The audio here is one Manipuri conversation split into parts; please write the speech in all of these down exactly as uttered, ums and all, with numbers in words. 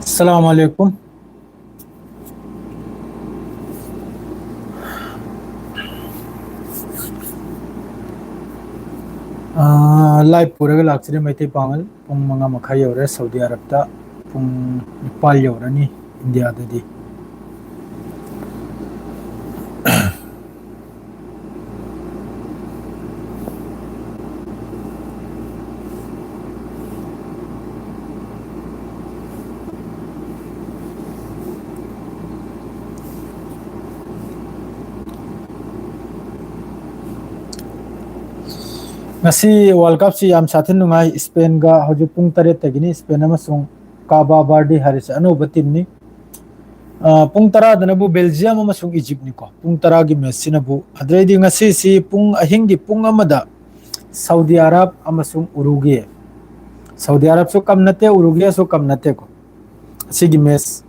ꯑꯁꯂꯥꯃꯨ ꯑꯂꯥꯏꯀꯨꯝ꯫ ꯑꯥ, live ꯄꯨꯔꯒ ꯂꯥꯛꯆꯔꯤ ꯃꯩꯇꯩ ꯄꯥꯉꯜ꯫ ꯄꯨꯡ ꯃꯉꯥ ꯃꯈꯥꯏ ꯌꯧꯔꯦ ꯁꯥꯎꯗꯤ ꯑꯔꯕꯇ꯫ ꯄꯨꯡ ꯅꯤꯄꯥꯜ ꯌꯧꯔꯅꯤ ꯏꯟꯗꯤꯌꯥꯗꯗꯤ꯫ ꯉꯁꯤ World Cupꯁꯤ ꯌꯥꯝ ꯁꯥꯊꯤꯅ ꯅꯨꯡꯉꯥꯏ꯫ ꯁ꯭ꯄꯦꯟꯒ ꯍꯧꯖꯤꯛ ꯄꯨꯡ ꯇꯔꯦꯠꯇꯒꯤꯅꯤ꯫ ꯁ꯭ꯄꯦꯟ ꯑꯃꯁꯨꯡ ꯀꯥꯕꯥ ꯕꯥꯔꯗꯤ ꯍꯥꯏꯔꯤꯁꯦ ꯑꯅꯧꯕ teamꯅꯤ꯫ ꯑ, ꯄꯨꯡ ꯇꯔꯥꯗꯅꯕꯨ ꯕꯦꯜꯖꯤꯌꯝ ꯑꯃꯁꯨꯡ ꯏꯖꯤꯞꯅꯤꯀꯣ꯫ ꯄꯨꯡ ꯇꯔꯥꯒꯤ matchꯁꯤꯅꯕꯨ꯫ ꯑꯗꯨꯗꯩꯗꯤ ꯉꯁꯤꯁꯤ ꯄꯨꯡ, ꯑꯍꯤꯡꯒꯤ ꯄꯨꯡ ꯑꯃꯗ ꯁꯥꯎꯗꯤ ꯑꯔꯥꯕ ꯑꯃꯁꯨꯡ ꯎꯔꯨꯒꯦ꯫ ꯁꯥꯎꯗꯤ ꯑꯔꯥꯕꯁꯨ ꯀꯝ ꯅꯠꯇꯦ, ꯎꯔꯨꯒꯦꯁꯨ ꯀꯝ ꯅꯠꯇꯦꯀꯣ꯫ ꯑꯁꯤꯒꯤ match꯫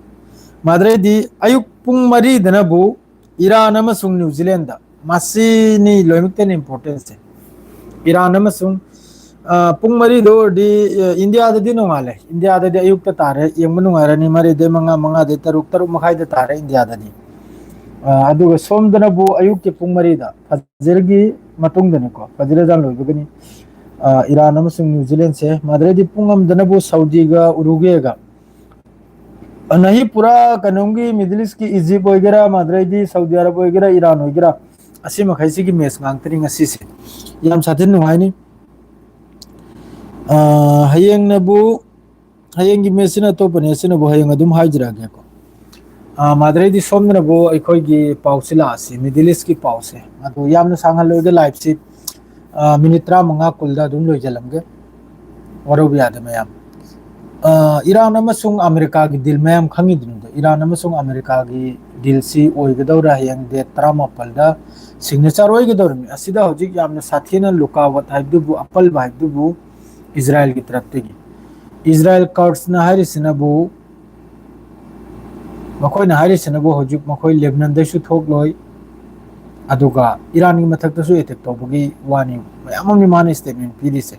ꯃꯗꯨꯗꯩꯗꯤ ꯑꯌꯨꯛ ꯄꯨꯡ ꯃꯔꯤꯗꯅꯕꯨ ꯏꯔꯥꯟ ꯑꯃꯁꯨꯡ ꯅ꯭ꯌꯨꯖꯤꯂꯦꯟꯗ꯫ ꯃꯁꯤꯅꯤ ꯂꯣꯏꯅꯃꯛꯇ ꯍꯦꯟꯅ importantꯁꯦ꯫ ꯏꯔꯥꯟ ꯑꯃꯁꯨꯡ, ꯑ, ꯄꯨꯡ ꯃꯔꯤꯗ ꯑꯣꯏꯔꯗꯤ, ꯑ, ꯏꯟꯗꯤꯌꯥꯗꯗꯤ ꯅꯣꯡꯉꯥꯜꯂꯦ꯫ ꯏꯟꯗꯤꯌꯥꯗꯗꯤ ꯑꯌꯨꯛꯇ ꯇꯥꯔꯦ, ꯌꯦꯡꯕ ꯅꯨꯡꯉꯥꯏꯔꯅꯤ꯫ ꯃꯔꯤꯗꯩ ꯃꯉꯥ, ꯃꯉꯥꯗꯩ ꯇꯔꯨꯛ, ꯇꯔꯨꯛ ꯃꯈꯥꯏꯗ ꯇꯥꯔꯦ ꯏꯟꯗꯤꯌꯥꯗꯗꯤ꯫ ꯑ, ꯑꯗꯨꯒ ꯁꯣꯝꯗꯅꯕꯨ ꯑꯌꯨꯛꯀꯤ ꯄꯨꯡ ꯃꯔꯤꯗ, ꯐꯖꯔꯒꯤ ꯃꯇꯨꯡꯗꯅꯤꯀꯣ, ꯐꯖꯔ ꯑꯦꯖꯥꯟ ꯂꯣꯏꯕꯒꯅꯤ, ꯑ, ꯏꯔꯥꯟ ꯑꯃꯁꯨꯡ ꯅ꯭ꯌꯨꯖꯤꯂꯦꯟꯁꯦ꯫ ꯃꯗꯨꯗꯩꯗꯤ ꯄꯨꯡ ꯑꯃꯗꯅꯕꯨ ꯁꯥꯎꯗꯤꯒ ꯎꯔꯨꯒꯦꯒ꯫ ꯑ, ꯅꯍꯤ ꯄꯨꯔꯥ ꯀꯩꯅꯣꯝꯒꯤ Middle Eastꯀꯤ ꯏꯖꯤꯞ ꯑꯣꯏꯒꯦꯔꯥ, ꯃꯗꯨꯗꯩꯗꯤ ꯁꯥꯎꯗꯤ ꯑꯔꯥꯕ ꯑꯣꯏꯒꯦꯔꯥ, ꯏꯔꯥꯟ ꯑꯣꯏꯒꯦꯔꯥ, ꯑꯁꯤ ꯃꯈꯩꯁꯤꯒꯤ match ꯉꯥꯛꯇꯅꯤ ꯉꯁꯤꯁꯦ꯫ ꯌꯥꯝ ꯁꯥꯊꯤꯅ ꯅꯨꯡꯉꯥꯏꯅꯤ꯫ ꯑ, ꯍꯌꯦꯡꯅꯕꯨ, ꯍꯌꯦꯡꯒꯤ matchꯁꯤꯅ ꯑꯇꯣꯞꯄꯅꯦ, ꯑꯁꯤꯅꯕꯨ ꯍꯌꯦꯡ ꯑꯗꯨꯝ ꯍꯥꯏꯖꯔꯛꯑꯒꯦꯀꯣ꯫ ꯑ, ꯃꯗꯨꯗꯩꯗꯤ ꯁꯣꯝꯗꯅꯕꯨ ꯑꯩꯈꯣꯏꯒꯤ ꯄꯥꯎꯁꯤ ꯂꯥꯛꯑꯁꯤ, Middle Eastꯀꯤ ꯄꯥꯎꯁꯦ꯫ ꯑꯗꯨ ꯌꯥꯝꯅ ꯁꯥꯡꯍꯜꯂꯣꯏꯒꯦ liveꯁꯤ, ꯑ, minute ꯇꯔꯥꯃꯉꯥ ꯀꯨꯟꯗ ꯑꯗꯨꯝ ꯂꯣꯏꯁꯤꯜꯂꯝꯒꯦ꯫ ꯋꯥꯔꯧꯕ ꯌꯥꯗꯦ ꯃꯌꯥꯝ꯫ ꯑ, ꯏꯔꯥꯟ ꯑꯃꯁꯨꯡ ꯑꯃꯦꯔꯤꯀꯥꯒꯤ deal ꯃꯌꯥꯝ ꯈꯪꯉꯤꯗꯨꯅꯤꯗꯣ꯫ ꯏꯔꯥꯟ ꯑꯃꯁꯨꯡ ꯑꯃꯦꯔꯤꯀꯥꯒꯤ dealꯁꯤ ꯑꯣꯏꯒꯗꯧꯔꯦ ꯍꯌꯦꯡ date ꯇꯔꯥꯃꯥꯄꯜꯗ signature ꯑꯣꯏꯒꯗꯧꯔꯤꯕꯅꯤ꯫ ꯑꯁꯤꯗ ꯍꯧꯖꯤꯛ ꯌꯥꯝꯅ ꯁꯥꯊꯤꯅ ꯂꯨꯀꯥꯋꯠ ꯍꯥꯏꯕꯗꯨꯕꯨ, ꯑꯄꯜꯕ ꯍꯥꯏꯕꯗꯨꯕꯨ ꯏꯖꯔꯥꯏꯜꯒꯤ ꯇꯔꯞꯇꯒꯤ꯫ ꯏꯖꯔꯥꯏꯜ Kurdsꯅ ꯍꯥꯏꯔꯤꯁꯤꯅꯕꯨ, ꯃꯈꯣꯏꯅ ꯍꯥꯏꯔꯤꯁꯤꯅꯕꯨ ꯍꯧꯖꯤꯛ ꯃꯈꯣꯏ ꯂꯦꯕꯅꯟꯗꯩꯁꯨ ꯊꯣꯛꯂꯣꯏ, ꯑꯗꯨꯒ ꯏꯔꯥꯟꯒꯤ ꯃꯊꯛꯇꯁꯨ attack ꯇꯧꯕꯒꯤ ꯋꯥꯅꯤ꯫ ꯃꯌꯥꯝ ꯑꯃꯅꯤ ꯃꯥꯅ statement ꯄꯤꯔꯤꯁꯦ꯫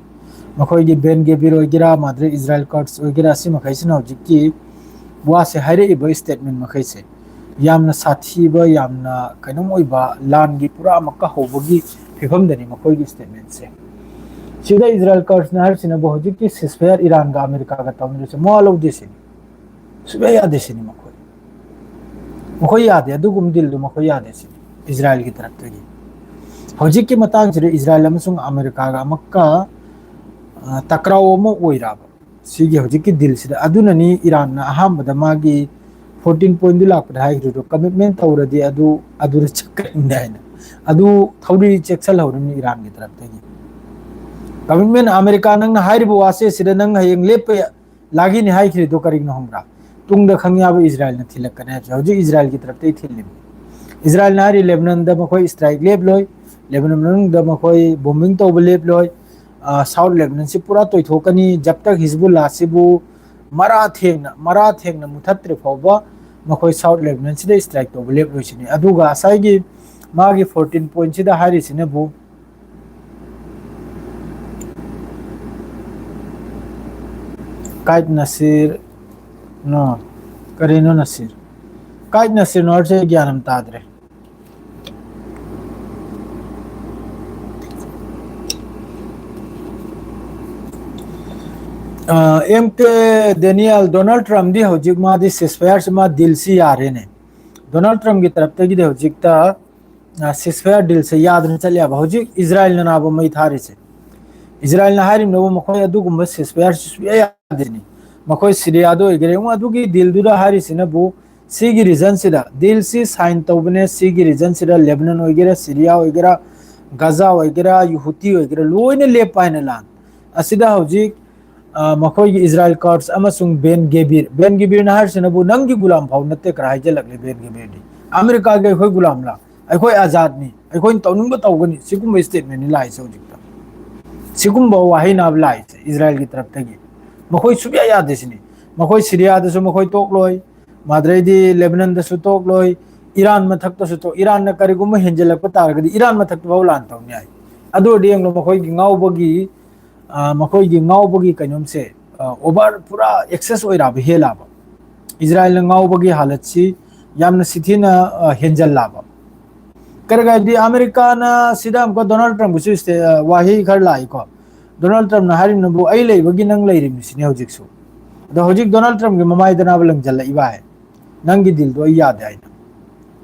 ꯃꯈꯣꯏꯒꯤ ꯕꯦꯟ ꯒꯦꯕꯤꯔ ꯑꯣꯏꯒꯦꯔꯥ, ꯃꯥꯗ꯭ꯔꯦ ꯏꯖꯔꯥꯏꯜ ꯀꯔꯠꯁ ꯑꯣꯏꯒꯦꯔꯥ, ꯑꯁꯤ ꯃꯈꯩꯁꯤꯅ ꯍꯧꯖꯤꯛꯀꯤ ꯋꯥꯁꯦ ꯍꯥꯏꯔꯛꯏꯕ ꯁ꯭ꯇꯦꯠꯃꯦꯟ ꯃꯈꯩꯁꯦ ꯌꯥꯝꯅ ꯁꯥꯊꯤꯕ, ꯌꯥꯝꯅ ꯀꯩꯅꯣꯝ ꯑꯣꯏꯕ, ꯂꯥꯟꯒꯤ ꯄꯨꯔꯥ ꯑꯃꯨꯛꯀ ꯍꯧꯕꯒꯤ ꯐꯤꯕꯝꯗꯅꯤ ꯃꯈꯣꯏꯒꯤ ꯁ꯭ꯇꯦꯠꯃꯦꯟꯁꯦ꯫ ꯁꯤꯗ ꯏꯖꯔꯥꯏꯜ ꯀꯔꯠꯁꯅ ꯍꯥꯏꯔꯤꯁꯤꯅꯕꯨ ꯍꯧꯖꯤꯛꯀꯤ ꯁꯤꯁꯐꯌꯥꯔ ꯏꯔꯥꯟꯒ ꯑꯃꯦꯔꯤꯀꯥꯒ ꯇꯧꯅꯔꯤꯁꯦ ꯃꯋꯥ ꯂꯧꯗꯦ ꯁꯤꯅꯤ, ꯁꯨꯡꯌꯥ ꯌꯥꯗꯦ ꯁꯤꯅꯤ ꯃꯈꯣꯏ꯫ ꯃꯈꯣꯏ ꯌꯥꯗꯦ, ꯑꯗꯨꯒꯨꯝꯕ ꯗꯤꯜꯗꯨ ꯃꯈꯣꯏ ꯌꯥꯗꯦ ꯁꯤꯅꯤ ꯏꯖꯔꯥꯏꯜꯒꯤ ꯇꯔꯞꯇꯒꯤ꯫ ꯍꯧꯖꯤꯛꯀꯤ ꯃꯇꯥꯡꯁꯤꯗ ꯏꯖꯔꯥꯏꯜ ꯑꯃꯁꯨꯡ ꯑꯃꯦꯔꯤꯀꯥꯒ ꯑꯃꯨꯛꯀ, ꯑ, ꯇꯀ꯭ꯔꯥꯎ ꯑꯃ ꯑꯣꯏꯔꯛꯑꯕ ꯁꯤꯒꯤ ꯍꯧꯖꯤꯛꯀꯤ ꯗꯤꯜꯁꯤꯗ꯫ ꯑꯗꯨꯅꯅꯤ ꯏꯔꯥꯟꯅ ꯑꯍꯥꯟꯕꯗ ꯃꯥꯒꯤ ꯐꯣꯔꯇꯤꯟ ꯄꯣꯏꯟꯗꯨ ꯂꯥꯛꯄꯗ ꯍꯥꯏꯈ꯭ꯔꯤꯗꯣ, ꯀꯃꯤꯠꯃꯦꯟ ꯇꯧꯔꯗꯤ ꯑꯗꯨ, ꯑꯗꯨꯗ ꯆꯠꯀꯅꯤ ꯍꯥꯏꯅ꯫ ꯑꯗꯨ ꯊꯧꯔꯤ ꯆꯦꯛꯁꯜꯍꯧꯔꯤꯕꯅꯤ ꯏꯔꯥꯟꯒꯤ ꯇꯔꯞꯇꯒꯤ꯫ ꯀꯃꯤꯠꯃꯦꯟ, ꯑꯃꯦꯔꯤꯀꯥ, ꯅꯪꯅ ꯍꯥꯏꯔꯤꯕ ꯋꯥꯁꯦ ꯁꯤꯗ ꯅꯪ ꯍꯌꯦꯡ ꯂꯦꯞꯄ ꯂꯥꯒꯤꯅꯤ ꯍꯥꯏꯈ꯭ꯔꯤꯗꯣ ꯀꯔꯤꯒꯤꯅꯣ ꯈꯪꯕ꯭ꯔꯥ? ꯇꯨꯡꯗ ꯈꯪ ꯌꯥꯕ ꯏꯖꯔꯥꯏꯜꯅ ꯊꯤꯜꯂꯛꯀꯅꯤ ꯍꯥꯏꯕꯁꯦ ꯍꯧꯖꯤꯛ ꯏꯖꯔꯥꯏꯜꯒꯤ ꯇꯔꯞꯇꯒꯤ ꯊꯤꯜꯂꯤꯕꯅꯤ꯫ ꯏꯖꯔꯥꯏꯜꯅ ꯍꯥꯏꯔꯤ ꯂꯦꯕꯅꯟꯗ ꯃꯈꯣꯏ ꯁ꯭ꯇ꯭ꯔꯥꯏꯛ ꯂꯦꯞꯂꯣꯏ, ꯂꯦꯕꯅꯟ ꯃꯅꯨꯡꯗ ꯃꯈꯣꯏ ꯕꯣꯝꯕꯤꯡ ꯇꯧꯕ ꯂꯦꯞꯂꯣꯏ, ꯑ, ꯁꯥꯎꯠ ꯂꯦꯕꯅꯟꯁꯤ ꯄꯨꯔꯥ ꯇꯣꯏꯊꯣꯛꯀꯅꯤ, ꯖꯕ ꯇꯛ ꯍꯤꯖꯕꯨꯜꯂꯥꯁꯤꯕꯨ ꯃꯔꯥ ꯊꯦꯡꯅ, ꯃꯔꯥ ꯊꯦꯡꯅ ꯃꯨꯊꯠꯇ꯭ꯔꯤ ꯐꯥꯎꯕ ꯃꯈꯣꯏ ꯁꯥꯎꯠ ꯂꯦꯕꯅꯟꯁꯤꯗ ꯁ꯭ꯇ꯭ꯔꯥꯏꯛ ꯇꯧꯕ ꯂꯦꯞꯂꯣꯏ ꯁꯤꯅꯤ꯫ ꯑꯗꯨꯒ ꯉꯁꯥꯏꯒꯤ ꯃꯥꯒꯤ ꯐꯣꯔꯇꯤꯟ ꯄꯣꯏꯟꯁꯤꯗ ꯍꯥꯏꯔꯤꯁꯤꯅꯕꯨ, ꯀꯥꯏꯠ ꯅꯁꯤꯔ, ꯅꯣ, ꯀꯔꯤꯅꯣ ꯅꯁꯤꯔ? ꯀꯥꯏꯠ ꯅꯁꯤꯔ ꯅꯣꯔꯁꯦ ꯑꯩ ꯒ꯭ꯌꯥꯟ ꯑꯃ ꯇꯥꯗ꯭ꯔꯦ꯫ ꯑꯦꯝ ꯀꯦ ꯗꯦꯅꯤꯌꯦꯜ, ꯗꯣꯅꯥꯜꯗ ꯇ꯭ꯔꯝꯞꯗꯤ ꯍꯧꯖꯤꯛ ꯃꯥꯗꯤ ꯁꯤꯁꯐꯌꯥꯔꯁꯤ, ꯃꯥ ꯗꯤꯜꯁꯤ ꯌꯥꯔꯦꯅꯦ꯫ ꯗꯣꯅꯥꯜꯗ ꯇ꯭ꯔꯝꯞꯀꯤ ꯇꯔꯞꯇꯒꯤꯗꯤ ꯍꯧꯖꯤꯛꯇ ꯁꯤꯁꯐꯌꯥꯔ ꯗꯤꯜꯁꯦ ꯌꯥꯗꯅ ꯆꯠꯂꯦꯕ꯫ ꯍꯧꯖꯤꯛ ꯏꯖꯔꯥꯏꯜꯅ ꯅꯥꯕ ꯃꯩ ꯊꯥꯔꯤꯁꯦ, ꯏꯖꯔꯥꯏꯜꯅ ꯍꯥꯏꯔꯤꯕꯅꯕꯨ ꯃꯈꯣꯏ ꯑꯗꯨꯒꯨꯝꯕ ꯁꯤꯁꯐꯌꯥꯔꯁꯤ ꯁꯨꯡꯌꯥ ꯌꯥꯗꯦꯅꯤ꯫ ꯃꯈꯣꯏ ꯁꯤꯔꯤꯌꯥꯗ ꯑꯣꯏꯒꯦꯔꯥ, ꯌꯦꯡꯉꯨ, ꯑꯗꯨꯒꯤ ꯗꯤꯜꯗꯨꯗ ꯍꯥꯏꯔꯤꯁꯤꯅꯕꯨ ꯁꯤꯒꯤ ꯔꯤꯖꯟꯁꯤꯗ ꯗꯤꯜꯁꯤ ꯁꯥꯏꯟ ꯇꯧꯕꯅꯦ꯫ ꯁꯤꯒꯤ ꯔꯤꯖꯟꯁꯤꯗ ꯂꯦꯕꯅꯟ ꯑꯣꯏꯒꯦꯔꯥ, ꯁꯤꯔꯤꯌꯥ ꯑꯣꯏꯒꯦꯔꯥ, ꯒꯖꯥ ꯑꯣꯏꯒꯦꯔꯥ, ꯌꯨꯍꯨꯇꯤ ꯑꯣꯏꯒꯦꯔꯥ, ꯂꯣꯏꯅ ꯂꯦꯞꯄ ꯍꯥꯏꯅ ꯂꯥꯟ꯫ ꯑꯁꯤꯗ ꯍꯧꯖꯤꯛ, ꯑ, ꯃꯈꯣꯏꯒꯤ ꯏꯖꯔꯥꯏꯜ ꯀꯔꯠꯁ ꯑꯃꯁꯨꯡ ꯕꯦꯟ ꯒꯦꯕꯤꯔ, ꯕꯦꯟ ꯒꯦꯕꯤꯔꯅ ꯍꯥꯏꯔꯤꯁꯤꯅꯕꯨ ꯅꯪꯒꯤ ꯒꯨꯂꯥꯝ ꯐꯥꯎ ꯅꯠꯇꯦ ꯀꯔꯥ ꯍꯥꯏꯖꯜꯂꯛꯂꯦ꯫ ꯕꯦꯟ ꯒꯦꯕꯤꯔꯗꯤ ꯑꯃꯦꯔꯤꯀꯥꯒꯤ ꯑꯩꯈꯣꯏ ꯒꯨꯂꯥꯝꯂꯥ? ꯑꯩꯈꯣꯏ ꯑꯖꯥꯗꯅꯤ, ꯑꯩꯈꯣꯏꯅ ꯇꯧꯅꯤꯡꯕ ꯇꯧꯒꯅꯤ꯫ ꯁꯤꯒꯨꯝꯕ ꯁ꯭ꯇꯦꯠꯃꯦꯟꯅꯤ ꯂꯥꯛꯏꯁꯦ ꯍꯧꯖꯤꯛꯇ꯫ ꯁꯤꯒꯨꯝꯕ ꯋꯥꯍꯩꯅꯥꯕ ꯂꯥꯛꯏꯁꯦ ꯏꯖꯔꯥꯏꯜꯒꯤ ꯇꯔꯞꯇꯒꯤ꯫ ꯃꯈꯣꯏ ꯁꯨꯡꯌꯥ ꯌꯥꯗꯦ ꯁꯤꯅꯤ꯫ ꯃꯈꯣꯏ ꯁꯤꯔꯤꯌꯥꯗꯁꯨ ꯃꯈꯣꯏ ꯇꯣꯛꯂꯣꯏ, ꯃꯥꯗ꯭ꯔꯩꯗꯤ ꯂꯦꯕꯅꯟꯗꯁꯨ ꯇꯣꯛꯂꯣꯏ, ꯏꯔꯥꯟ ꯃꯊꯛꯇꯁꯨ ꯇꯣꯛ-, ꯏꯔꯥꯟꯅ ꯀꯔꯤꯒꯨꯝꯕ ꯍꯦꯟꯖꯜꯂꯛꯄ ꯇꯥꯔꯒꯗꯤ ꯏꯔꯥꯟ ꯃꯊꯛꯇ ꯐꯥꯎ ꯂꯥꯟ ꯇꯧꯅꯤ ꯍꯥꯏ꯫ ꯑꯗꯨ ꯑꯣꯏꯔꯗꯤ ꯌꯦꯡꯂꯣ, ꯃꯈꯣꯏꯒꯤ ꯉꯥꯎꯕꯒꯤ, ꯑ, ꯃꯈꯣꯏꯒꯤ ꯉꯥꯎꯕꯒꯤ ꯀꯩꯅꯣꯝꯁꯦ, ꯑ, over ꯄꯨꯔꯥ excess ꯑꯣꯏꯔꯛꯑꯕ, ꯍꯦꯜꯂꯛꯑꯕ꯫ ꯏꯖꯔꯥꯏꯜꯅ ꯉꯥꯎꯕꯒꯤ ꯍꯥꯂꯠꯁꯤ ꯌꯥꯝꯅ ꯁꯤꯊꯤꯅ, ꯑ, ꯍꯦꯟꯖꯜꯂꯛꯑꯕ꯫ ꯀꯔꯤ ꯍꯥꯏꯗꯤ, ꯑꯃꯦꯔꯤꯀꯥꯅ ꯁꯤꯗ ꯑꯃꯨꯛꯀ ꯗꯣꯅꯥꯜꯗ ꯇ꯭ꯔꯝꯞꯀꯤꯁꯨ ꯏꯁꯇꯦ-, ꯑ, ꯋꯥꯍꯩ ꯈꯔ ꯂꯥꯛꯏꯀꯣ꯫ ꯗꯣꯅꯥꯜꯗ ꯇ꯭ꯔꯝꯞꯅ ꯍꯥꯏꯔꯤꯕꯅꯕꯨ, "ꯑꯩ ꯂꯩꯕꯒꯤ ꯅꯪ ꯂꯩꯔꯤꯕꯅꯤ" ꯁꯤꯅꯤ ꯍꯧꯖꯤꯛꯁꯨ꯫ ꯑꯗꯣ ꯍꯧꯖꯤꯛ ꯗꯣꯅꯥꯜꯗ ꯇ꯭ꯔꯝꯞꯀꯤ ꯃꯃꯥꯏꯗꯅꯦꯕ ꯂꯪꯁꯤꯜꯂꯛꯏꯕ ꯍꯥꯏ, "ꯅꯪꯒꯤ ꯗꯤꯜꯗꯣ ꯑꯩ ꯌꯥꯗꯦ" ꯍꯥꯏꯅ꯫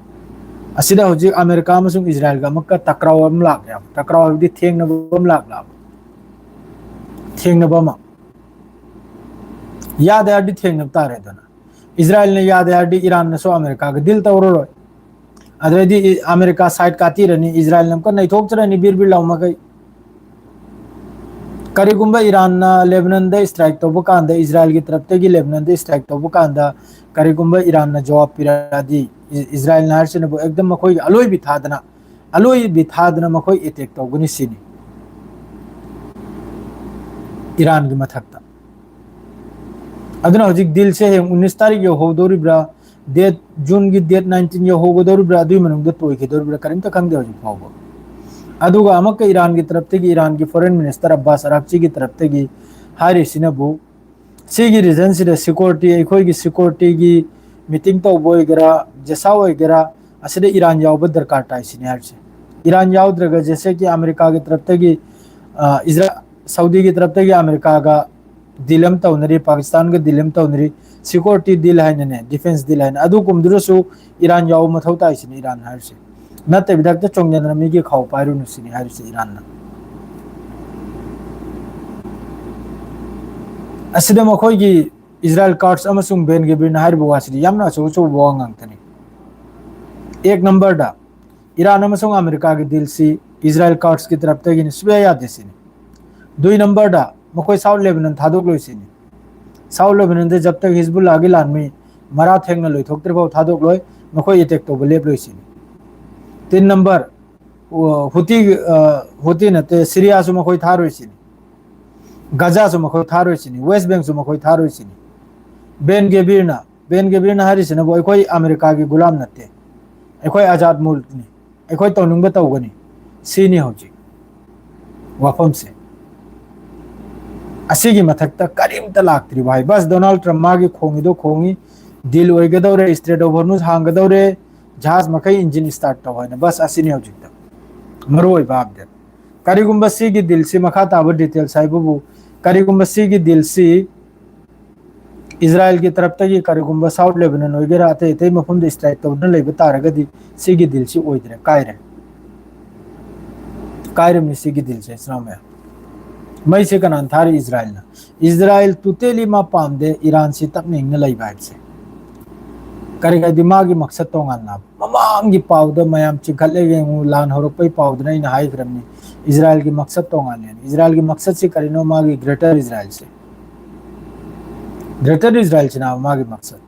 ꯑꯁꯤꯗ ꯍꯧꯖꯤꯛ ꯑꯃꯦꯔꯤꯀꯥ ꯑꯃꯁꯨꯡ ꯏꯖꯔꯥꯏꯜꯒ ꯑꯃꯨꯛꯀ ꯇꯀ꯭ꯔꯥꯎ ꯑꯃ ꯂꯥꯛꯂꯦꯕ꯫ ꯇꯀ꯭ꯔꯥꯎ ꯍꯥꯏꯕꯗꯤ ꯊꯦꯡꯅꯕ ꯑꯃ ꯂꯥꯛꯂꯕ, ꯊꯦꯡꯅꯕ ꯑꯃ꯫ ꯌꯥꯗꯦ ꯍꯥꯏꯔꯗꯤ ꯊꯦꯡꯅꯕ ꯇꯥꯔꯦꯗꯅ꯫ ꯏꯖꯔꯥꯏꯜꯅ ꯌꯥꯗꯦ ꯍꯥꯏꯔꯗꯤ ꯏꯔꯥꯟꯅꯁꯨ ꯑꯃꯦꯔꯤꯀꯥꯒ ꯗꯤꯜ ꯇꯧꯔꯔꯣꯏ꯫ ꯑꯗꯩꯗꯤ ꯏ-, ꯑꯃꯦꯔꯤꯀꯥ ꯁꯥꯏꯠ ꯀꯥꯇꯤꯔꯅꯤ, ꯏꯖꯔꯥꯏꯜꯅ ꯑꯃꯨꯛꯀ ꯅꯩꯊꯣꯛꯆꯔꯅꯤ ꯕꯤꯔ ꯕꯤꯔ ꯂꯥꯎ ꯃꯈꯩ꯫ ꯀꯔꯤꯒꯨꯝꯕ ꯏꯔꯥꯟꯅ ꯂꯦꯕꯅꯟꯗ ꯏꯁꯇ꯭ꯔꯥꯏꯛ ꯇꯧꯕ ꯀꯥꯟꯗ, ꯏꯖꯔꯥꯏꯜꯒꯤ ꯇꯔꯞꯇꯒꯤ ꯂꯦꯕꯅꯟꯗ ꯏꯁꯇ꯭ꯔꯥꯏꯛ ꯇꯧꯕ ꯀꯥꯟꯗ, ꯀꯔꯤꯒꯨꯝꯕ ꯏꯔꯥꯟꯅ ꯖꯋꯥꯕ ꯄꯤꯔꯛꯑꯗꯤ, ꯏ-, ꯏꯖꯔꯥꯏꯜꯅ ꯍꯥꯏꯔꯤꯁꯤꯅꯕꯨ ꯑꯦꯛꯗꯝ ꯃꯈꯣꯏꯒꯤ ꯑꯂꯣꯏꯕꯤ ꯊꯥꯗꯅ, ꯑꯂꯣꯏꯕꯤ ꯊꯥꯗꯅ ꯃꯈꯣꯏ ꯑꯦꯇꯦꯛ ꯇꯧꯒꯅꯤ ꯁꯤꯅꯤ꯫ ꯏꯔꯥꯟꯒꯤ ꯃꯊꯛꯇ꯫ ꯑꯗꯨꯅ ꯍꯧꯖꯤꯛ ꯗꯤꯜꯁꯦ ꯍꯌꯦꯡ ꯎꯅꯤꯁ ꯇꯥꯔꯤꯛ ꯌꯧꯍꯧꯗꯧꯔꯤꯕ꯭ꯔꯥ, ꯗꯦꯠ, ꯖꯨꯟꯒꯤ ꯗꯦꯠ ꯅꯥꯏꯟꯇꯤꯟ ꯌꯧꯍꯧꯒꯗꯧꯔꯤꯕ꯭ꯔꯥ, ꯑꯗꯨꯒꯤ ꯃꯅꯨꯡꯗ ꯇꯣꯏꯈꯤꯗꯧꯔꯤꯕ꯭ꯔꯥ, ꯀꯔꯤꯝꯇ ꯈꯪꯗꯦ ꯍꯧꯖꯤꯛ ꯐꯥꯎꯕ꯫ ꯑꯗꯨꯒ ꯑꯃꯨꯛꯀ ꯏꯔꯥꯟꯒꯤ ꯇꯔꯞꯇꯒꯤ, ꯏꯔꯥꯟꯒꯤ ꯐꯣꯔꯦꯟ ꯃꯤꯅꯤꯁꯇꯔ ꯑꯕꯥꯁ ꯑꯔꯥꯛꯆꯤꯒꯤ ꯇꯔꯞꯇꯒꯤ ꯍꯥꯏꯔꯤꯁꯤꯅꯕꯨ, ꯁꯤꯒꯤ ꯔꯤꯖꯟꯁꯤꯗ ꯁꯤꯀ꯭ꯌꯨꯔꯤꯇꯤ, ꯑꯩꯈꯣꯏꯒꯤ ꯁꯤꯀ꯭ꯌꯨꯔꯤꯇꯤꯒꯤ ꯃꯤꯇꯤꯡ ꯇꯧꯕ ꯑꯣꯏꯒꯦꯔꯥ, ꯖꯦꯁꯥ ꯑꯣꯏꯒꯦꯔꯥ, ꯑꯁꯤꯗ ꯏꯔꯥꯟ ꯌꯥꯎꯕ ꯗꯔꯀꯥꯔ ꯇꯥꯏ ꯁꯤꯅꯤ ꯍꯥꯏꯔꯤꯁꯦ꯫ ꯏꯔꯥꯟ ꯌꯥꯎꯗ꯭ꯔꯒ ꯖꯦꯁꯦ ꯀꯤ ꯑꯃꯦꯔꯤꯀꯥꯒꯤ ꯇꯔꯞꯇꯒꯤ, ꯑ, ꯏꯖꯔꯥ-, ꯁꯥꯎꯗꯤꯒꯤ ꯇꯔꯞꯇꯒꯤ ꯑꯃꯦꯔꯤꯀꯥꯒ ꯗꯤꯜ ꯑꯃ ꯇꯧꯅꯔꯤ, ꯄꯥꯀꯤꯁꯇꯥꯟꯒ ꯗꯤꯜ ꯑꯃ ꯇꯧꯅꯔꯤ, ꯁꯤꯀ꯭ꯌꯨꯔꯤꯇꯤ ꯗꯤꯜ ꯍꯥꯏꯅꯅꯦ, ꯗꯤꯐꯦꯟꯁ ꯗꯤꯜ ꯍꯥꯏꯅ, ꯑꯗꯨꯒꯨꯝꯗꯨꯗꯁꯨ ꯏꯔꯥꯟ ꯌꯥꯎꯕ ꯃꯊꯧ ꯇꯥꯏ ꯁꯤꯅꯤ ꯏꯔꯥꯟ ꯍꯥꯏꯔꯤꯁꯦ꯫ ꯅꯠꯇꯕꯤꯗ ꯍꯦꯛꯇ ꯆꯣꯡꯁꯤꯟꯗꯅ ꯃꯤꯒꯤ ꯈꯥꯎ ꯄꯥꯏꯔꯨꯅꯨ ꯁꯤꯅꯤ ꯍꯥꯏꯔꯤꯁꯦ ꯏꯔꯥꯟꯅ꯫ ꯑꯁꯤꯗ ꯃꯈꯣꯏꯒꯤ ꯏꯖꯔꯥꯏꯜ ꯀꯥꯔꯠꯁ ꯑꯃꯁꯨꯡ ꯕꯦꯟ ꯒꯦꯕ꯭ꯔꯤꯟꯅ ꯍꯥꯏꯔꯤꯕ ꯋꯥꯁꯤꯗꯤ ꯌꯥꯝꯅ ꯑꯆꯧ ꯑꯆꯧꯕ ꯋꯥ ꯉꯥꯛꯇꯅꯤ꯫ ꯑꯦꯛ ꯅꯝꯕꯔꯗ, ꯏꯔꯥꯟ ꯑꯃꯁꯨꯡ ꯑꯃꯦꯔꯤꯀꯥꯒꯤ ꯗꯤꯜꯁꯤ ꯏꯖꯔꯥꯏꯜ ꯀꯥꯔꯠꯁꯀꯤ ꯇꯔꯞꯇꯒꯤꯅꯤ, ꯁꯨꯡꯌꯥ ꯌꯥꯗꯦ ꯁꯤꯅꯤ꯫ ꯗꯨꯏ ꯅꯝꯕꯔꯗ, ꯃꯈꯣꯏ ꯁꯥꯎꯠ ꯂꯦꯕꯅꯟ ꯊꯥꯗꯣꯛꯂꯣꯏ ꯁꯤꯅꯤ꯫ ꯁꯥꯎꯠ ꯂꯦꯕꯅꯟꯗ ꯖꯕ ꯇꯛ ꯍꯤꯖꯕꯨꯜꯂꯥꯒꯤ ꯂꯥꯟꯃꯤ ꯃꯔꯥ ꯊꯦꯡꯅ ꯂꯣꯏꯊꯣꯛꯇ꯭ꯔꯤꯐꯥꯎ ꯊꯥꯗꯣꯛꯂꯣꯏ, ꯃꯈꯣꯏ ꯑꯦꯇꯦꯛ ꯇꯧꯕ ꯂꯦꯞꯂꯣꯏ ꯁꯤꯅꯤ꯫ ꯇꯤꯟ ꯅꯝꯕꯔ, ꯑꯣ, ꯍꯨꯇꯤ, ꯑ, ꯍꯨꯇꯤ ꯅꯠꯇꯦ, ꯁꯤꯔꯤꯌꯥꯁꯨ ꯃꯈꯣꯏ ꯊꯥꯔꯣꯏ ꯁꯤꯅꯤ꯫ ꯒꯖꯥꯁꯨ ꯃꯈꯣꯏ ꯊꯥꯔꯣꯏ ꯁꯤꯅꯤ꯫ ꯋꯦꯁ ꯕꯦꯡꯁꯨ ꯃꯈꯣꯏ ꯊꯥꯔꯣꯏ ꯁꯤꯅꯤ꯫ ꯕꯦꯟ ꯒꯦꯕ꯭ꯔꯤꯅ, ꯕꯦꯟ ꯒꯦꯕ꯭ꯔꯤꯅ ꯍꯥꯏꯔꯤꯁꯤꯅꯕꯨ, "ꯑꯩꯈꯣꯏ ꯑꯃꯦꯔꯤꯀꯥꯒꯤ ꯒꯨꯂꯥꯝ ꯅꯠꯇꯦ, ꯑꯩꯈꯣꯏ ꯑꯖꯥꯗ ꯃꯨꯜꯛꯅꯤ, ꯑꯩꯈꯣꯏ ꯇꯧꯅꯤꯡꯕ ꯇꯧꯒꯅꯤ" ꯁꯤꯅꯤ ꯍꯧꯖꯤꯛ ꯋꯥꯐꯝꯁꯦ꯫ ꯑꯁꯤꯒꯤ ꯃꯊꯛꯇ ꯀꯔꯤꯝꯇ ꯂꯥꯛꯇ꯭ꯔꯤꯕ ꯍꯥꯏ꯫ ꯕꯁ ꯗꯣꯅꯥꯜꯗ ꯇ꯭ꯔꯝꯞ ꯃꯥꯒꯤ ꯈꯣꯡꯉꯤꯗꯣ ꯈꯣꯡꯉꯤ, ꯗꯤꯜ ꯑꯣꯏꯒꯗꯧꯔꯦ, ꯏꯁꯇ꯭ꯔꯦꯠ ꯑꯣꯐ ꯍꯣꯔꯃꯨꯖ ꯍꯥꯡꯒꯗꯧꯔꯦ, ꯖꯍꯥꯖ ꯃꯈꯩ ꯏꯟꯖꯤꯟ ꯁ꯭ꯇꯥꯔꯠ ꯇꯧ ꯍꯥꯏꯅ ꯕꯁ ꯑꯁꯤꯅꯤ ꯍꯧꯖꯤꯛꯇ ꯃꯔꯨ ꯑꯣꯏꯕ ꯑꯞꯗꯦꯠ꯫ ꯀꯔꯤꯒꯨꯝꯕ ꯁꯤꯒꯤ ꯗꯤꯜꯁꯤ, ꯃꯈꯥ ꯇꯥꯕ ꯗꯤꯇꯦꯜꯁ ꯍꯥꯏꯕꯕꯨ, ꯀꯔꯤꯒꯨꯝꯕ ꯁꯤꯒꯤ ꯗꯤꯜꯁꯤ ꯏꯖꯔꯥꯏꯜꯒꯤ ꯇꯔꯞꯇꯒꯤ ꯀꯔꯤꯒꯨꯝꯕ ꯁꯥꯎꯠ ꯂꯦꯕꯅꯟ ꯑꯣꯏꯒꯦꯔꯥ, ꯑꯇꯩ ꯑꯇꯩ ꯃꯐꯝꯗ ꯁ꯭ꯇ꯭ꯔꯥꯏꯛ ꯇꯧꯗꯨꯅ ꯂꯩꯕ ꯇꯥꯔꯒꯗꯤ ꯁꯤꯒꯤ ꯗꯤꯜꯁꯤ ꯑꯣꯏꯗ꯭ꯔꯦ, ꯀꯥꯏꯔꯦ꯫ ꯀꯥꯏꯔꯝꯃꯤ ꯁꯤꯒꯤ ꯗꯤꯜꯁꯦ, ꯏꯆꯤꯟ ꯏꯅꯥꯎ ꯃꯌꯥꯝ꯫ ꯃꯩꯁꯦ ꯀꯅꯥꯅ ꯊꯥꯔꯤ? ꯏꯖꯔꯥꯏꯜꯅ꯫ ꯏꯖꯔꯥꯏꯜ ꯇꯣꯇꯦꯂꯤ ꯃꯥ ꯄꯥꯝꯗꯦ ꯏꯔꯥꯟꯁꯤ ꯇꯞꯅ ꯏꯪꯅ ꯂꯩꯕ ꯍꯥꯏꯕꯁꯦ꯫ ꯀꯔꯤ ꯍꯥꯏꯗꯤ ꯃꯥꯒꯤ ꯃꯛꯁꯠ ꯇꯣꯉꯥꯟꯅ꯫ ꯃꯃꯥꯡꯒꯤ ꯄꯥꯎꯗ ꯃꯌꯥꯝ ꯆꯤꯡꯈꯠꯂꯦ ꯌꯦꯡꯉꯨ, ꯂꯥꯟ ꯍꯧꯔꯛꯄꯒꯤ ꯄꯥꯎꯗꯨꯅ ꯑꯩꯅ ꯍꯥꯏꯈ꯭ꯔꯕꯅꯤ, ꯏꯖꯔꯥꯏꯜꯒꯤ ꯃꯛꯁꯠ ꯇꯣꯉꯥꯟꯅꯦꯅ꯫ ꯏꯖꯔꯥꯏꯜꯒꯤ ꯃꯛꯁꯠꯁꯤ ꯀꯔꯤꯅꯣ? ꯃꯥꯒꯤ ꯒ꯭ꯔꯦꯇꯔ ꯏꯖꯔꯥꯏꯜꯁꯦ꯫ ꯒ꯭ꯔꯦꯇꯔ ꯏꯖꯔꯥꯏꯜꯁꯤꯅ ꯃꯥꯒꯤ ꯃꯛꯁꯠ꯫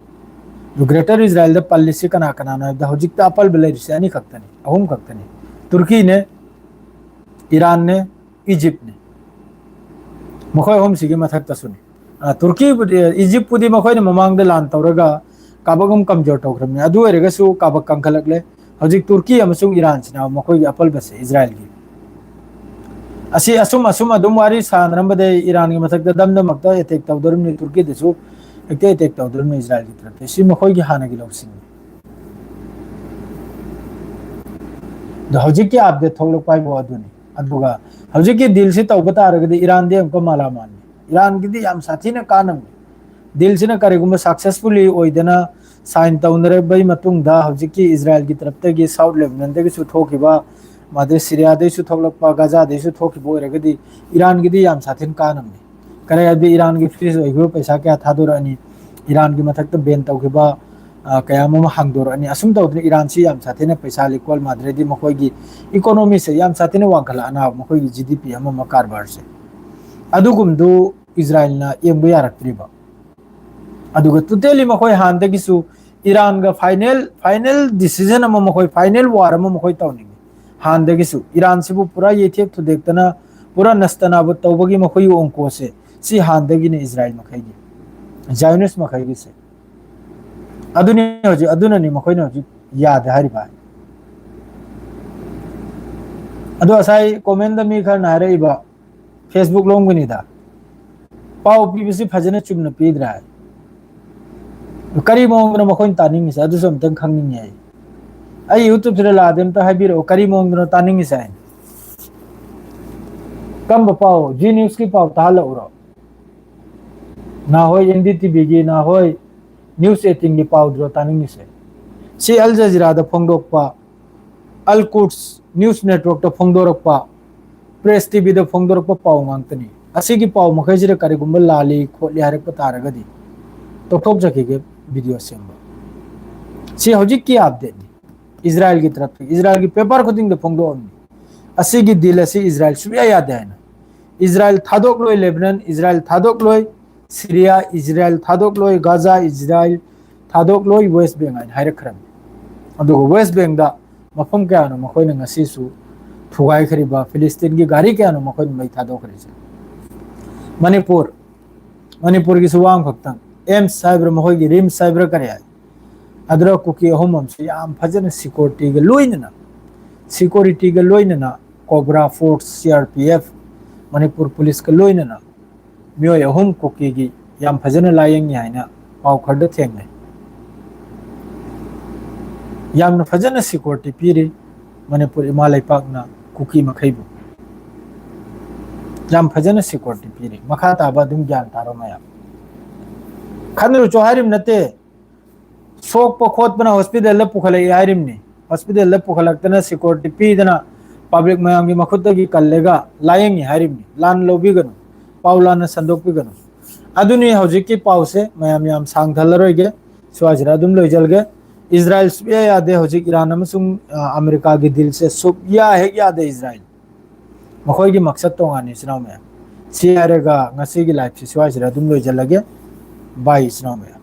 ꯑꯗꯨ ꯒ꯭ꯔꯦꯇꯔ ꯏꯖꯔꯥꯏꯜꯗ ꯄꯜꯂꯤꯁꯤ ꯀꯅꯥ ꯀꯅꯥꯅꯣ ꯍꯥꯏꯕꯗ ꯍꯧꯖꯤꯛꯇ ꯑꯄꯜꯕ ꯂꯩꯔꯤꯁꯤ ꯑꯅꯤ ꯈꯛꯇꯅꯤ, ꯑꯍꯨꯝ ꯈꯛꯇꯅꯤ꯫ ꯇꯨꯔꯀꯤꯅꯦ, ꯏꯔꯥꯟꯅꯦ, ꯏꯖꯤꯞꯅꯦ꯫ ꯃꯈꯣꯏ ꯑꯍꯨꯝꯁꯤꯒꯤ ꯃꯊꯛꯇꯁꯨꯅꯤ꯫ ꯑ, ꯇꯨꯔꯀꯤꯕꯨꯗꯤ, ꯏꯖꯤꯞꯄꯨꯗꯤ ꯃꯈꯣꯏꯅ ꯃꯃꯥꯡꯗ ꯂꯥꯟ ꯇꯧꯔꯒ ꯀꯥꯕꯛ ꯑꯃ ꯀꯝꯖꯣꯔ ꯇꯧꯈ꯭ꯔꯕꯅꯤ꯫ ꯑꯗꯨ ꯑꯣꯏꯔꯒꯁꯨ ꯀꯥꯕꯛ ꯀꯟꯈꯠꯂꯛꯂꯦ꯫ ꯍꯧꯖꯤꯛ ꯇꯨꯔꯀꯤ ꯑꯃꯁꯨꯡ ꯏꯔꯥꯟꯁꯤꯅ ꯃꯈꯣꯏꯒꯤ ꯑꯄꯜꯕꯁꯦ ꯏꯖꯔꯥꯏꯜꯒꯤ꯫ ꯑꯁꯤ ꯑꯁꯨꯝ ꯑꯁꯨꯝ ꯑꯗꯨꯝ ꯋꯥꯔꯤ ꯁꯥꯟꯅꯔꯝꯕꯗꯩ ꯏꯔꯥꯟꯒꯤ ꯃꯊꯛꯇ ꯗꯝꯗꯃꯛꯇ ꯑꯦꯇꯦꯛ ꯇꯧꯗꯣꯔꯤꯕꯅꯤ, ꯇꯨꯔꯀꯤꯗꯁꯨ ꯍꯦꯛꯇ ꯑꯦꯇꯦꯛ ꯇꯧꯗꯣꯔꯤꯕꯅꯤ ꯏꯖꯔꯥꯏꯜꯒꯤ ꯇꯔꯞꯇ꯫ ꯁꯤ ꯃꯈꯣꯏꯒꯤ ꯍꯥꯟꯅꯒꯤ ꯂꯧꯁꯤꯡꯅꯤ꯫ ꯑꯗꯣ ꯍꯧꯖꯤꯛꯀꯤ ꯑꯞꯗꯦꯠ ꯊꯣꯛꯂꯛꯄ ꯍꯥꯏꯕꯨ ꯑꯗꯨꯅꯤ꯫ ꯑꯗꯨꯒ ꯍꯧꯖꯤꯛꯀꯤ ꯗꯤꯜꯁꯤ ꯇꯧꯕ ꯇꯥꯔꯒꯗꯤ ꯏꯔꯥꯟꯗꯤ ꯑꯃꯨꯛꯀ ꯃꯥꯂꯥꯃꯥꯜꯅꯤ꯫ ꯏꯔꯥꯟꯒꯤꯗꯤ ꯌꯥꯝ ꯁꯥꯊꯤꯅ ꯀꯥꯟꯅꯕꯅꯤ꯫ ꯗꯤꯜꯁꯤꯅ ꯀꯔꯤꯒꯨꯝꯕ ꯁꯛꯁꯦꯁꯐꯨꯜꯂꯤ ꯑꯣꯏꯗꯅ ꯁꯥꯏꯟ ꯇꯧꯅꯔꯕꯩ ꯃꯇꯨꯡꯗ ꯍꯧꯖꯤꯛꯀꯤ ꯏꯖꯔꯥꯏꯜꯒꯤ ꯇꯔꯞꯇꯒꯤ ꯁꯥꯎꯠ ꯂꯦꯕꯅꯟꯗꯒꯤꯁꯨ ꯊꯣꯛꯈꯤꯕ, ꯃꯥꯗꯤ ꯁꯤꯔꯤꯌꯥꯗꯩꯁꯨ ꯊꯣꯛꯂꯛꯄ, ꯒꯖꯥꯗꯩꯁꯨ ꯊꯣꯛꯈꯤꯕ ꯑꯣꯏꯔꯒꯗꯤ ꯏꯔꯥꯟꯒꯤꯗꯤ ꯌꯥꯝ ꯁꯥꯊꯤꯅ ꯀꯥꯟꯅꯕꯅꯤ꯫ ꯀꯔꯤ ꯍꯥꯏꯕꯗꯤ ꯏꯔꯥꯟꯒꯤ ꯐ꯭ꯔꯤꯖ ꯑꯣꯏꯈꯤꯕ ꯄꯩꯁꯥ ꯀꯌꯥ ꯊꯥꯗꯣꯔꯛꯑꯅꯤ, ꯏꯔꯥꯟꯒꯤ ꯃꯊꯛꯇ ꯕꯦꯟ ꯇꯧꯈꯤꯕ, ꯑ, ꯀꯌꯥ ꯑꯃ ꯍꯥꯡꯗꯣꯔꯛꯑꯅꯤ꯫ ꯑꯁꯨꯝ ꯇꯧꯗꯅ ꯏꯔꯥꯟꯁꯤ ꯌꯥꯝ ꯁꯥꯊꯤꯅ ꯄꯩꯁꯥ ꯂꯤꯛꯀꯣꯜ ꯃꯥꯗ꯭ꯔꯗꯤ ꯃꯈꯣꯏꯒꯤ ꯏꯀꯣꯅꯣꯃꯤꯁꯦ ꯌꯥꯝ ꯁꯥꯊꯤꯅ ꯋꯥꯡꯈꯠꯂꯛꯑꯅꯕ, ꯃꯈꯣꯏꯒꯤ ꯖꯤ ꯗꯤ ꯄꯤ ꯑꯃ ꯑꯃ ꯀꯔꯕꯥꯔꯁꯦ꯫ ꯑꯗꯨꯒꯨꯝꯗꯨ ꯏꯖꯔꯥꯏꯜꯅ ꯌꯦꯡꯕ ꯌꯥꯔꯛꯇ꯭ꯔꯤꯕ꯫ ꯑꯗꯨꯒ ꯇꯣꯇꯦꯂꯤ ꯃꯈꯣꯏ ꯍꯥꯟꯅꯗꯒꯤꯁꯨ ꯏꯔꯥꯟꯒ ꯐꯥꯏꯅꯦꯜ, ꯐꯥꯏꯅꯦꯜ ꯗꯤꯁꯤꯖꯟ ꯑꯃ ꯃꯈꯣꯏ, ꯐꯥꯏꯅꯦꯜ ꯋꯥꯔ ꯑꯃ ꯃꯈꯣꯏ ꯇꯧꯅꯤꯡꯉꯤ꯫ ꯍꯥꯟꯅꯗꯒꯤꯁꯨ ꯏꯔꯥꯟꯁꯤꯕꯨ ꯄꯨꯔꯥ ꯌꯩꯊꯦꯛ ꯊꯨꯗꯦꯛꯇꯅ ꯄꯨꯔꯥ ꯅꯁꯇꯅꯥꯕꯨ ꯇꯧꯕꯒꯤ ꯃꯈꯣꯏꯒꯤ ꯑꯣꯡꯀꯣꯁꯦ ꯁꯤ ꯍꯥꯟꯅꯗꯒꯤꯅꯤ ꯏꯖꯔꯥꯏꯜ ꯃꯈꯩꯒꯤ, ꯖꯥꯏꯅꯤꯁ ꯃꯈꯩꯒꯤꯁꯦ꯫ ꯑꯗꯨꯅꯤ ꯍꯧꯖꯤꯛ, ꯑꯗꯨꯅꯅꯤ ꯃꯈꯣꯏꯅ ꯍꯧꯖꯤꯛ ꯌꯥꯗꯦ ꯍꯥꯏꯔꯤꯕ꯫ ꯑꯗꯣ ꯉꯁꯥꯏ ꯀꯣꯃꯦꯟꯗ ꯃꯤ ꯈꯔꯅ ꯍꯥꯏꯔꯛꯏꯕ, ꯐꯦꯁꯕꯨꯛ ꯂꯣꯝꯒꯤꯅꯤꯗ, ꯄꯥꯎ ꯄꯤꯕꯁꯤ ꯐꯖꯅ ꯆꯨꯝꯅ ꯄꯤꯗ꯭ꯔꯦ ꯍꯥꯏ꯫ ꯀꯔꯤ ꯃꯑꯣꯡꯗꯅꯣ ꯃꯈꯣꯏꯅ ꯇꯥꯅꯤꯡꯉꯤꯁꯦ? ꯑꯗꯨꯁꯨ ꯑꯝꯇꯪ ꯈꯪꯅꯤꯡꯉꯦ ꯑꯩ꯫ ꯑꯩ YouTube-ꯁꯤꯗ ꯂꯥꯛꯑꯗꯤ ꯑꯝꯇ ꯍꯥꯏꯕꯤꯔꯛꯑꯣ, ꯀꯔꯤ ꯃꯑꯣꯡꯗꯅꯣ ꯇꯥꯅꯤꯡꯉꯤꯁꯦ ꯍꯥꯏꯅ? ꯀꯝꯕ ꯄꯥꯎ? Zee News-ꯀꯤ ꯄꯥꯎ ꯇꯥꯍꯜꯂꯛꯎꯔꯣ? ꯅꯍꯣꯏ N D T V-ꯒꯤ, ꯅꯍꯣꯏ News eighteen-ꯒꯤ ꯄꯥꯎꯗꯨꯔꯣ ꯇꯥꯅꯤꯡꯉꯤꯁꯦ? ꯁꯤ Al Jazeera-ꯗ ꯐꯣꯡꯗꯣꯛꯄ, Al Quds News Network-ꯇ ꯐꯣꯡꯗꯣꯔꯛꯄ, Press T V-ꯗ ꯐꯣꯡꯗꯣꯔꯛꯄ ꯄꯥꯎ ꯉꯥꯛꯇꯅꯤ꯫ ꯑꯁꯤꯒꯤ ꯄꯥꯎ ꯃꯈꯩꯁꯤꯗ ꯀꯔꯤꯒꯨꯝꯕ ꯂꯥꯜꯂꯤ ꯈꯣꯠꯂꯤ ꯍꯥꯏꯔꯛꯄ ꯇꯥꯔꯒꯗꯤ ꯇꯣꯛꯊꯣꯛꯆꯈꯤꯒꯦ video ꯁꯦꯝꯕ꯫ ꯁꯤ ꯍꯧꯖꯤꯛꯀꯤ update-ꯅꯤ꯫ ꯏꯖꯔꯥꯏꯜꯒꯤ ꯇꯔꯞꯇ, ꯏꯖꯔꯥꯏꯜꯒꯤ paper ꯈꯨꯗꯤꯡꯗ ꯐꯣꯡꯗꯣꯛꯑꯝꯃꯤ꯫ ꯑꯁꯤꯒꯤ deal ꯑꯁꯤ ꯏꯖꯔꯥꯏꯜ ꯁꯨꯡꯌꯥ ꯌꯥꯗꯦ ꯍꯥꯏꯅ꯫ ꯏꯖꯔꯥꯏꯜ ꯊꯥꯗꯣꯛꯂꯣꯏ ꯂꯦꯕꯅꯟ, ꯏꯖꯔꯥꯏꯜ ꯊꯥꯗꯣꯛꯂꯣꯏ ꯁꯤꯔꯤꯌꯥ, ꯏꯖꯔꯥꯏꯜ ꯊꯥꯗꯣꯛꯂꯣꯏ ꯒꯥꯖꯥ, ꯏꯖꯔꯥꯏꯜ ꯊꯥꯗꯣꯛꯂꯣꯏ ꯋꯦꯁ ꯕꯦꯡ ꯍꯥꯏꯅ ꯍꯥꯏꯔꯛꯈ꯭ꯔꯕꯅꯤ꯫ ꯑꯗꯨꯒ ꯋꯦꯁ ꯕꯦꯡꯗ ꯃꯐꯝ ꯀꯌꯥꯅꯣ ꯃꯈꯣꯏꯅ ꯉꯁꯤꯁꯨ ꯊꯨꯒꯥꯏꯈ꯭ꯔꯤꯕ, ꯐꯤꯂꯤꯁꯇꯤꯟꯒꯤ ꯒꯥꯔꯤ ꯀꯌꯥꯅꯣ ꯃꯈꯣꯏꯅ ꯃꯩ ꯊꯥꯗꯣꯛꯈ꯭ꯔꯤꯁꯦ꯫ ꯃꯅꯤꯄꯨꯔ, ꯃꯅꯤꯄꯨꯔꯒꯤꯁꯨ ꯋꯥ ꯑꯃꯈꯛꯇꯪ, ꯑꯦꯝꯁ ꯍꯥꯏꯕ꯭ꯔꯥ, ꯃꯈꯣꯏꯒꯤ ꯔꯤꯝꯁ ꯍꯥꯏꯕ꯭ꯔꯥ ꯀꯔꯤ ꯍꯥꯏ, ꯑꯗꯨꯗ ꯀꯨꯀꯤ ꯑꯍꯨꯝ ꯑꯃꯁꯨ ꯌꯥꯝ ꯐꯖꯅ security-ꯒ ꯂꯣꯏꯅꯅ, security-ꯒ ꯂꯣꯏꯅꯅ Cobra Force, C R P F, Manipur ꯄꯨꯂꯤꯁꯀ ꯂꯣꯏꯅꯅ ꯃꯤꯑꯣꯏ ꯑꯍꯨꯝ ꯀꯨꯀꯤꯒꯤ ꯌꯥꯝ ꯐꯖꯅ ꯂꯥꯌꯦꯡꯉꯤ ꯍꯥꯏꯅ ꯄꯥꯎ ꯈꯔꯗ ꯊꯦꯡꯅꯩ꯫ ꯌꯥꯝꯅ ꯐꯖꯅ security ꯄꯤꯔꯤ ꯃꯅꯤꯄꯨꯔ ꯏꯃꯥ ꯂꯩꯄꯥꯛꯅ ꯀꯨꯀꯤ ꯃꯈꯩꯕꯨ꯫ ꯌꯥꯝ ꯐꯖꯅ security ꯄꯤꯔꯤ꯫ ꯃꯈꯥ ꯇꯥꯕ ꯑꯗꯨꯝ ꯒ꯭ꯌꯥꯟ ꯇꯥꯔꯣ ꯃꯌꯥꯝ꯫ ꯈꯟꯅꯔꯨꯆꯣ ꯍꯥꯏꯔꯤꯕ ꯅꯠꯇꯦ꯫ ꯁꯣꯛꯄ ꯈꯣꯠꯄꯅ hospital-ꯗ ꯄꯨꯈꯠꯂꯛꯏ ꯍꯥꯏꯔꯤꯕꯅꯤ꯫ Hospital-ꯗ ꯄꯨꯈꯠꯂꯛꯇꯅ security ꯄꯤꯗꯅ public ꯃꯌꯥꯝꯒꯤ ꯃꯈꯨꯠꯇꯒꯤ ꯀꯜꯂꯒ ꯂꯥꯌꯦꯡꯉꯤ ꯍꯥꯏꯔꯤꯕꯅꯤ꯫ ꯂꯥꯟꯅ ꯂꯧꯕꯤꯒꯅꯨ꯫ ꯄꯥꯎ ꯂꯥꯟꯅ ꯁꯟꯗꯣꯛꯄꯤꯒꯅꯨ꯫ ꯑꯗꯨꯅꯤ ꯍꯧꯖꯤꯛꯀꯤ ꯄꯥꯎꯁꯦ꯫ ꯃꯌꯥꯝ ꯌꯥꯝ ꯁꯥꯡꯊꯜꯂꯔꯣꯏꯒꯦ꯫ ꯁ꯭ꯋꯥꯏꯁꯤꯗ ꯑꯗꯨꯝ ꯂꯣꯏꯖꯔꯒꯦ꯫ ꯏꯖꯔꯥꯏꯜ ꯁꯨꯛꯌꯥ ꯌꯥꯗꯦ꯫ ꯍꯧꯖꯤꯛ ꯏꯔꯥꯟ ꯑꯃꯁꯨꯡ, ꯑ, ꯑꯃꯦꯔꯤꯀꯥꯒꯤ deal-ꯁꯦ ꯁꯨꯛꯌꯥ ꯍꯦꯛ ꯌꯥꯗꯦ ꯏꯖꯔꯥꯏꯜ꯫ ꯃꯈꯣꯏꯒꯤ ꯃꯛꯁꯠ ꯇꯣꯉꯥꯟꯅꯤ, ꯏꯆꯤꯟ ꯏꯅꯥꯎ ꯃꯌꯥꯝ꯫ ꯁꯤ ꯍꯥꯏꯔꯒ ꯉꯁꯤꯒꯤ live-ꯁꯤ ꯁ꯭ꯋꯥꯏꯁꯤꯗ ꯑꯗꯨꯝ ꯂꯣꯏꯖꯜꯂꯒꯦ꯫ Bye, ꯏꯆꯤꯟ ꯏꯅꯥꯎ ꯃꯌꯥꯝ꯫